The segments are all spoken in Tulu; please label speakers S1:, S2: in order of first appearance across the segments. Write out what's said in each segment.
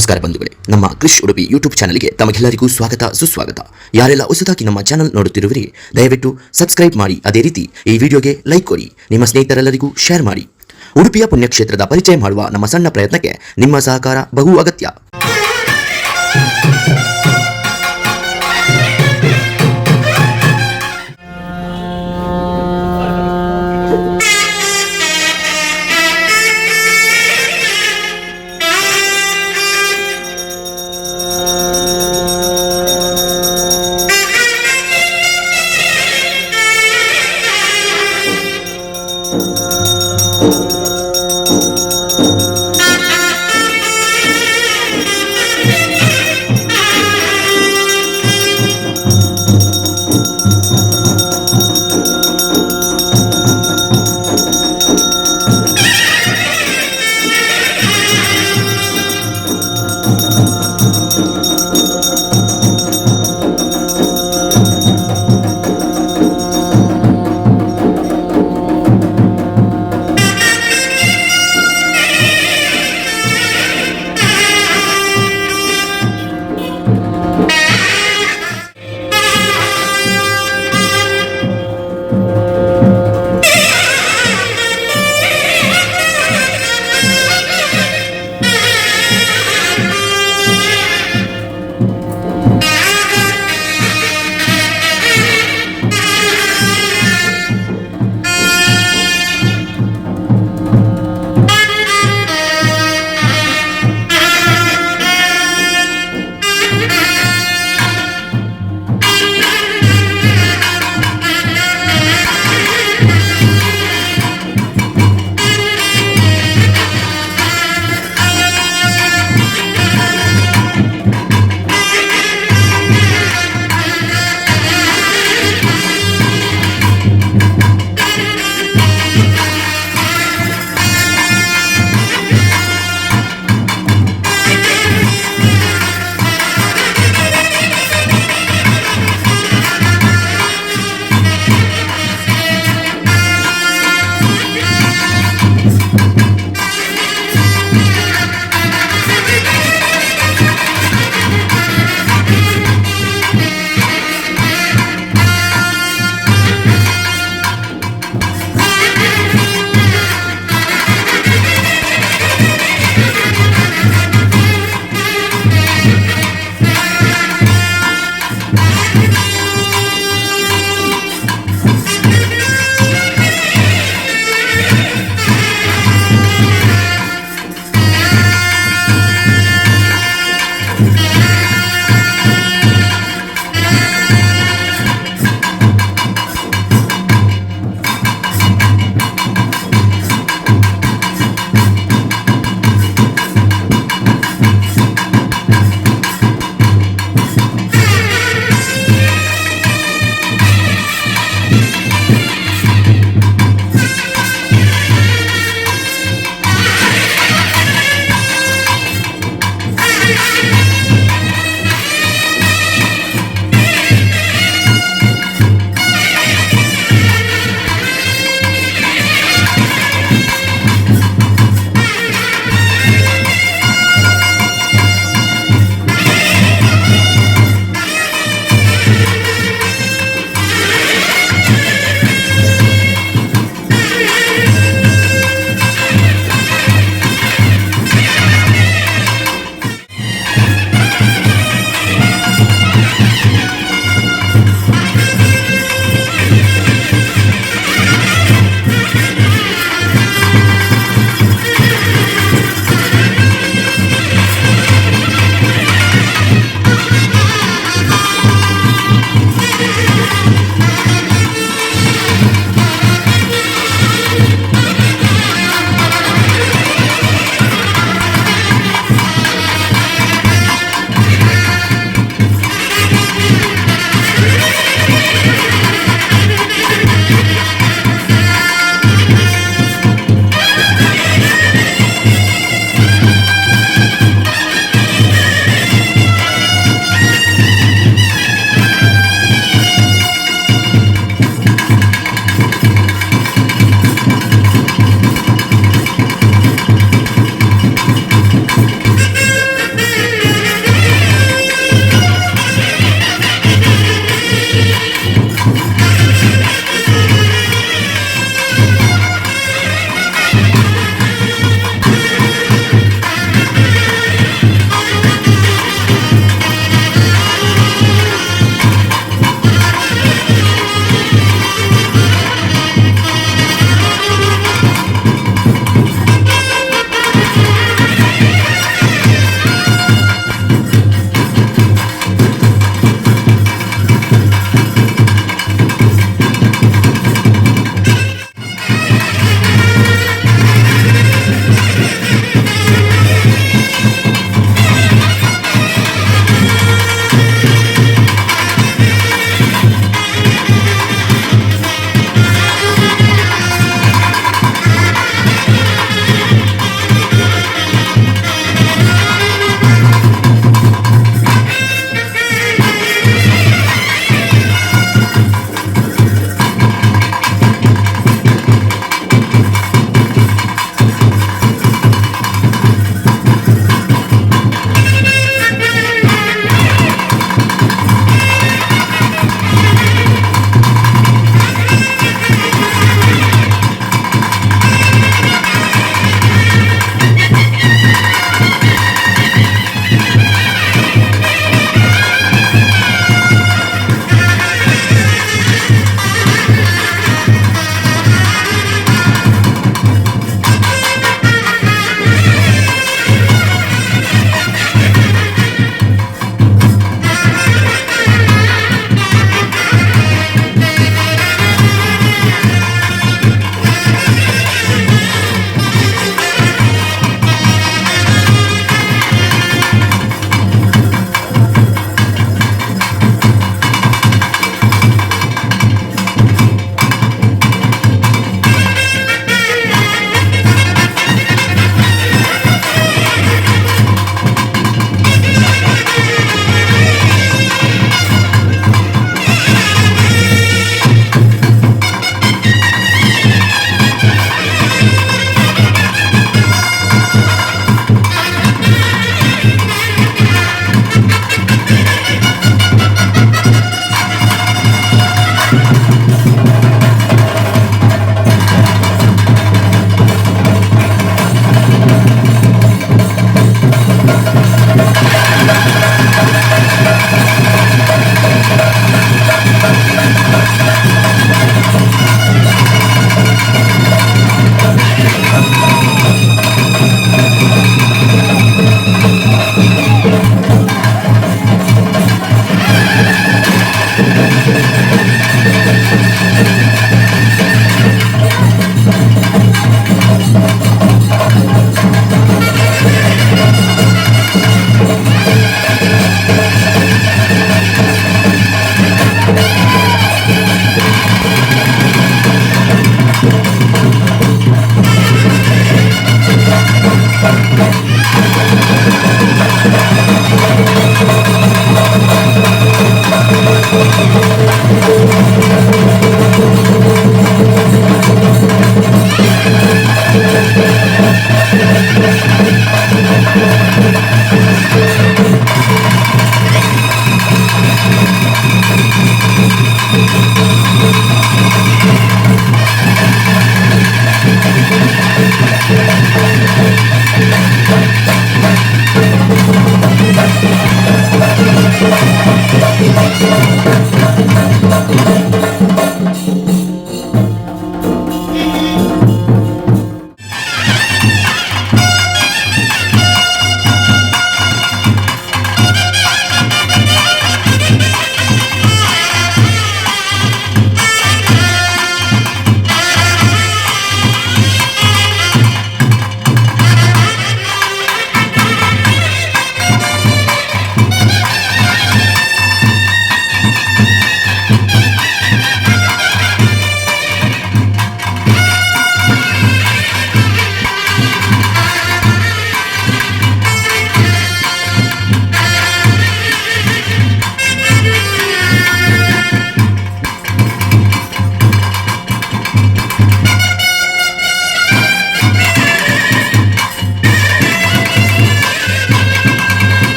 S1: ನಮಸ್ಕಾರ ಬಂಧುಗಳೇ, ನಮ್ಮ ಕೃಷ್ ಉಡುಪಿ ಯೂಟ್ಯೂಬ್ ಚಾನಲ್ಗೆ ತಮಗೆಲ್ಲರಿಗೂ ಸ್ವಾಗತ ಸುಸ್ವಾಗತ. ಯಾರೆಲ್ಲ ಹೊಸದಾಗಿ ನಮ್ಮ ಚಾನಲ್ ನೋಡುತ್ತಿರುವಿರಿ, ದಯವಿಟ್ಟು ಸಬ್ಸ್ಕ್ರೈಬ್ ಮಾಡಿ. ಅದೇ ರೀತಿ ಈ ವಿಡಿಯೋಗೆ ಲೈಕ್ ಕೊಡಿ, ನಿಮ್ಮ ಸ್ನೇಹಿತರೆಲ್ಲರಿಗೂ ಶೇರ್ ಮಾಡಿ. ಉಡುಪಿಯ ಪುಣ್ಯಕ್ಷೇತ್ರದ ಪರಿಚಯ ಮಾಡುವ ನಮ್ಮ ಸಣ್ಣ ಪ್ರಯತ್ನಕ್ಕೆ ನಿಮ್ಮ ಸಹಕಾರ ಬಹು ಅಗತ್ಯ.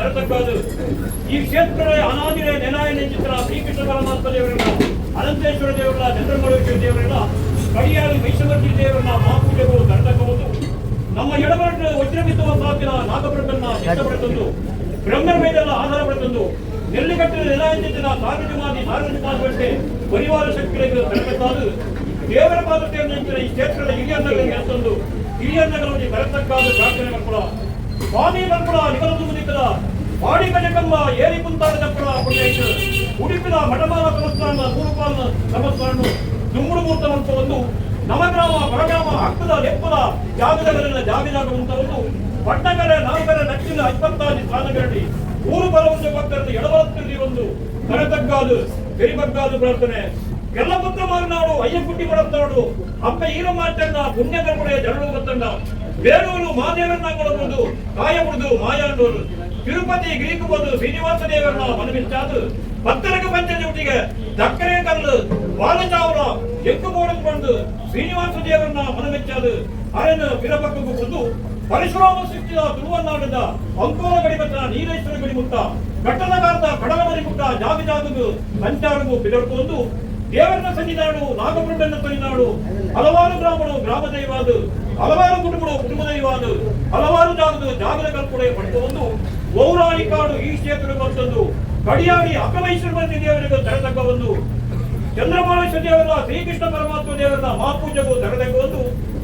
S2: ತರತಕ್ಕಾದು ಈ ಕ್ಷೇತ್ರದ ಅನಾದಿರ ನೆಲಾಯನ ಚಿತ್ರ ಶ್ರೀಕೃಷ್ಣ ಪರಮಾತ್ಮ ದೇವರನ್ನ, ಅನಂತೇಶ್ವರ ದೇವರ, ಚಂದ್ರಮೌಳೇಶ್ವರ ದೇವರನ್ನ, ಕಡಿಯಾಳಿ ಮೈಸಮರ್ಜಿ ದೇವರನ್ನ ಮಹಾಪೂಜೆಗಳು ತರತಕ್ಕಬಹುದು. ನಮ್ಮ ಎಡಬರಟ ವಜ್ರಬಿದ್ದುವ ಸಾಕಿನ ನಾಗಭ್ರತನ್ನ ಚಿತ್ತಪಡೆತಂದು, ಬ್ರಹ್ಮರ ಮೇಲೆಲ್ಲ ಆಧಾರ ಪಡೆತಂದು, ನೆಲ್ಲಿಕಟ್ಟಿನ ನೆಲಾಯಂಚಿನ ಸಾರ್ವಜಮಾದಿ ಸಾರ್ವಜಮಾದಿ ಪರಿವಾರ ಶಕ್ತಿಗಳಿಗೆ ತರತಕ್ಕಾದು ದೇವರ ಪಾದತೆಯನ್ನು ಈ ಕ್ಷೇತ್ರದ ಹಿರಿಯನ್ನಗಳಿಗೆ ಅಂತಂದು ಹಿರಿಯನ್ನಗಳಲ್ಲಿ ತರತಕ್ಕಾದ ಪ್ರಾರ್ಥನೆ ಮಕ್ಕಳ ಸ್ವಾಮಿ ಮಕ್ಕಳ ನಿಗಲದು ಮುದಿಕದ ವಾಡಿ ಕಜಕಮ್ಮ ಏರಿ ಕುಂತಾದ ಚಪ್ಪಳ ಪುಣ್ಯ ಉಡುಪಿನ ಮಠಮಾನ ಸಂಸ್ಥಾನ ನೂರುಪಾಲನ ಸಂಸ್ಥಾನ ದುಮ್ಮುಡು ಮೂರ್ತ ಒಂದು ನವಗ್ರಾಮ ಪರಗ್ರಾಮ ಹಕ್ಕದ ಲೆಪ್ಪದ ಜಾಗದವರೆಲ್ಲ ಜಾಗ ಜಾಗ ಉಂಟವನ್ನು ಪಟ್ಟಕರೆ ನಾಲ್ಕರ ದಕ್ಷಿಣ 26 ಸ್ಥಾನಗಳಲ್ಲಿ ಊರು ಬರವನ್ನು ಭಕ್ತರನ್ನು ಎಡಬಲತ್ತಿರಲಿ ಒಂದು ತರತಗ್ಗಾದು ಬೆರಿಬಗ್ಗಾದು ಪ್ರಾರ್ಥನೆ. ಎಲ್ಲ ಪುತ್ರ ಮಾರನಾಡು ಅಯ್ಯಕುಟ್ಟಿ ಬಡತ್ತಾಡು ಅಪ್ಪ ಈರಮಾಚಣ್ಣ ಪುಣ್ಯ ಕರ್ಪಡೆಯ ಜನರು ಗೊತ್ತಣ್ಣ ಬೇರೂರು ಮಾದೇವರನ್ನ ಕಾಯ ಮುಡಿದು ಮಾಯಾಂಡೋರು ತಿರುಪತಿ ಗ್ರೀಕ್ ಬಂದು ಶ್ರೀನಿವಾಸ ದೇವರನ್ನ ಮನವಿಂಚಾದು ಪತ್ತರಕ ಪಂಚಜೂಟಿಗೆ ದಕ್ಕರೆ ಕಲ್ಲು ವಾಲಚಾವರ ಎಂಕು ಬೋಡಂ ಬಂದು ಶ್ರೀನಿವಾಸ ದೇವರನ್ನ ಮನಮೆಚ್ಚಾದು ಅರನ ಪಿರಪಕ್ಕಕ್ಕೂ ಬಂದು ಪರಶುರಾಮ ಸೃಷ್ಟಿದ ತುಳುವನ್ನಾಡದ ಅಂಕೋಲ ಗಡಿಬತ್ತ ನೀಲೇಶ್ವರ ಗಡಿಮುಟ್ಟ ಘಟ್ಟದ ಕಾಲದ ಕಡಲಮರಿ ಮುಟ್ಟ ಜಾಗ ಜಾಗಗೂ ಸಂಚಾರಗೂ ಬಿದಡ್ಕೊಂಡು ದೇವರನ್ನ ಸನ್ನಿಧಾನವು ನಾಗಬ್ರಹ್ಮನ ಸನ್ನಿಧಾನವು ಹಲವಾರು ಗ್ರಾಮಗಳು ಗ್ರಾಮ ದೈವಾದು, ಹಲವಾರು ಕುಟುಂಬಗಳು ಕುಟುಂಬ ದೈವಾದು, ಹಲವಾರು ಜಾಗದ ಜಾಗದ ಕಲ್ಪನೆ ಪಡೆದುಕೊಂಡು ಪೌರಾಣಿ ಕಾಡು ಈ ಕ್ಷೇತ್ರ ಬಂತಂದು ಕಡಿಯಾಡಿ ಅಕಮೈಶ್ವರ ದೇವರಿಗೆ ತರತಕ್ಕ ಒಂದು ಚಂದ್ರಮಾಳೇಶ್ವರ ದೇವರ ಶ್ರೀಕೃಷ್ಣ ಪರಮಾತ್ಮ ದೇವರನ್ನ ಮಹಾಪೂಜೆಗೂ ತರತಕ್ಕ ಒಂದು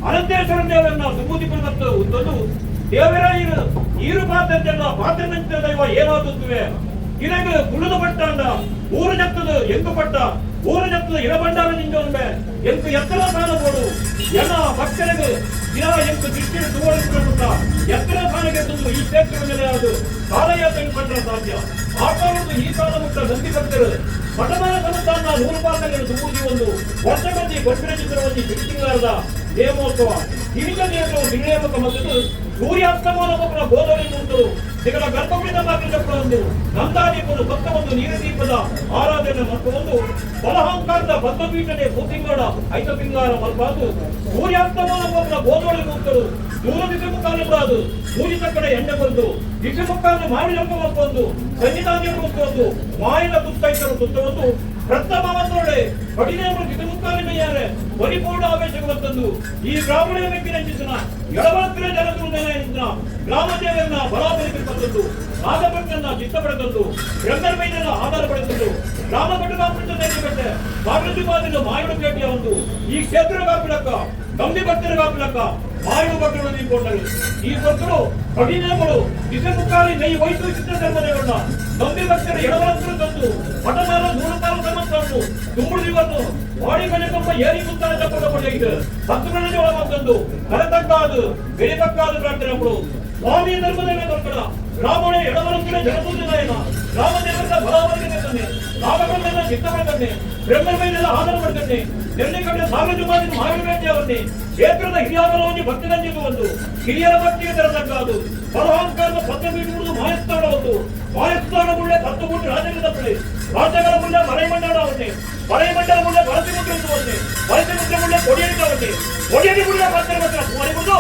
S2: ಅನಂತೇಶ್ವರ ದೇವರನ್ನ ಸುಬೂತಿ ಮತ್ತು ಉಂಟೊಂದು ದೇವರ ಈರು ಪಾತ್ರದೆಲ್ಲ ಪಾತ್ರದಂತೆ ದೈವ ಏನಾದುತ್ತುವೆ ಇರಗ ಕುಳುದು ಪಟ್ಟಾಂಡ ಊರು ಜತ್ತದು ಎಂಕು ಪಟ್ಟ ಊರು ಜತ್ತದು ಇರಬಂಡಾರ ನಿಂಜೊಂಬೆ ಎಂಕು ಎತ್ತರ ಸಾಲ ಬೋಡು ಎನ ಭಕ್ತರಿಗೆ ದಿನ ಎಂಕು ದೃಷ್ಟಿಯ ತುವಳಿಸಿಕೊಂಡ ಎತ್ತರ ಸಾಲಿಗೆ ತಂದು ಈ ಕ್ಷೇತ್ರದ ಮೇಲೆ ಅದು ಕಾಲಯಾತ್ರೆ ಪಟ್ಟಣ ಸಾಧ್ಯ. ಆ ಕಾಲದ್ದು ಈ ಕಾಲ ಮುಟ್ಟ ನಂದಿ ಭಕ್ತರು ಮಠಮಾನ ಸಂಸ್ಥಾನ ನೂರು ಪಾತ್ರಗಳು ಸುಬೂದಿ ಒಂದು ವರ್ಷಗೊಂದಿ ಗೊಬ್ಬಿನ ಚಿತ್ರವೊಂದಿ ತಿಂಗಳದ ನೇಮೋತ್ಸವ ಹಿರಿಯ ದೇವರು ನಿರ್ಣಯಮುಖ ಮತ್ತು ಸೂರ್ಯಾಸ್ತಮಾನ ಮಕ್ಕಳ ಗೋದವರಿ ಮೂರ್ತರು ನಿಗಳ ಗರ್ಭಗುಡಿದ ಮಾತ್ರ ಒಂದು ನಂದಾದೀಪದ ಭಕ್ತ ಒಂದು ನೀರದೀಪದ ಆರಾಧನೆ ಒಂದು ಬಲಹಂಕಾರದ ಪದ್ಮಪೀಠನೆ ಭೂತಿಂಗಳ ಐತ ತಿಂಗಾರ ಮಲ್ಪಾದು ಸೂರ್ಯಾಸ್ತಮಾನ ಮಕ್ಕಳ ಗೋದವಳಿ ಮೂರ್ತರು ದೂರ ದಿಸೆ ಮುಖಾನ ಬಿಡಾದು ಪೂಜಿತ ಕಡೆ ಎಣ್ಣೆ ಬಂದು ದಿಸೆ ಮುಖಾನ ಮಾಡಿ ಮತ್ತೊಂದು ಸನ್ನಿಧಾನ ಒಂದು ಮಾಯಿನ ತುತ್ತೈತರು ತುತ್ತವನ್ನು ರಕ್ತಭಾವತ್ತೋಡೆ ಕಡಿನೇವರು ದಿಸೆ ಮುಕ್ಕಾಲಿ ಮೇಯಾರೆ ಪರಿಪೂರ್ಣ ಆವೇಶಕ್ಕೆ ಬಂತಂದು ಈ ಬ್ರಾಹ್ಮಣ ಮೆಕ್ಕಿನ ಚಿತ್ರ ಎಡಬಲತ್ತಿನ ಜನರು ಗ್ರಾಮ ದೇವರನ್ನ ಬರಾಬರಿಗೆ ಬಂದದ್ದು ನಾಗಭಕ್ತನ್ನ ಚಿತ್ತ ಪಡೆದದ್ದು ಬ್ರಹ್ಮರ ಮೈದನ್ನ ಆಧಾರ ಪಡೆದದ್ದು ಗ್ರಾಮ ಕಟ್ಟುಕಾಪಿಟ್ಟ ಬೆಟ್ಟೆ ಬಾಗಿಲು ಮಾಯುಡು ಪೇಟೆಯ ಒಂದು ಈ ಕ್ಷೇತ್ರ ಕಾಪಿಲಕ್ಕ ಗಂಬಿ ಭಕ್ತರ ಕಾಪಿಲಕ್ಕ ಮಾಯುಡು ಭಕ್ತರು ನೀಕೊಂಡರು ಈ ಭಕ್ತರು ಕಠಿಣಗಳು ದಿಸೆ ಮುಕ್ಕಾಲಿ ನೈ ವಯಸ್ಸು ಚಿತ್ರ ಧರ್ಮದೇವಣ್ಣ ಗಂಬಿ ಭಕ್ತರ ಎಡಬಲತ್ತರು ತಂದು ಮಠಮಾನ ನೂರು ಪಾಲು ಸಮಸ್ತವನ್ನು ತುಂಬುಡು ದಿವನ್ನು ವಾಡಿ ಕಣಕಂಬ ಏರಿ ಕುತ್ತಾನ ಚಪ್ಪದ ಪಡೆಯಿತು ಭಕ್ತರಲ್ಲಿ ಒಳಗೊಂಡು ಕರತಕ್ಕಾದು ಬೆರಿತಕ್ಕಾದು ಪ್ರಾರ್ಥನೆ ಸ್ವಾಮಿ ಧರ್ಮದೇವ ದೊಡ್ಡ ರಾಮಣೆ ಎಡಬಲತ್ತಿನ ಜನಸೂರ್ಯನಾಯನ ರಾಮದೇವರ ಬಲಾವರಿಗೆ ತಂದೆ ನಾಗಬ್ರಹ್ಮನ ಚಿತ್ತ ಪಡೆದಂತೆ ಬ್ರಹ್ಮನ ಮೇಲೆಲ್ಲ ಆಧಾರ ಪಡೆದಂತೆ ನೆಲ್ಲಿಕಟ್ಟೆ ಸಾರ್ವಜನಿಕ ಮಾವಿನ ಕ್ಷೇತ್ರದ ಹಿರಿಯಾಗಲೋಗಿ ಭಕ್ತಿರಂಜಿತು ಒಂದು ಹಿರಿಯರ ಭಕ್ತಿಗೆ ತರತಕ್ಕಾದು ಬಲಹಾಂಕಾರದ ಪದ್ಮಪೀಠ ಮಾಯಸ್ಥಾನ ಒಂದು ಮಾಯಸ್ಥಾನ ಮುಳ್ಳೆ 10 ಕೋಟಿ ರಾಜರ ತಪ್ಪಲಿ ರಾಜಗಳ ಮುಳ್ಳೆ ಮರೆಮಂಡಲ ಅವನ್ನೇ ಮರೆಮಂಡಲ ಮುಳ್ಳೆ ಭರತಿ ಮುದ್ರೆ ಒಂದೇ ಭರತಿ ಮುದ್ರೆ ಮುಳ್ಳೆ ಕೊಡಿಯಡಿ ಅವನ್ನೇ ಕೊಡಿಯಡಿ ಮುಳ್ಳೆ ಭಕ್ತರ ಮಾತ್ರ ಮರೆಮುಂದು.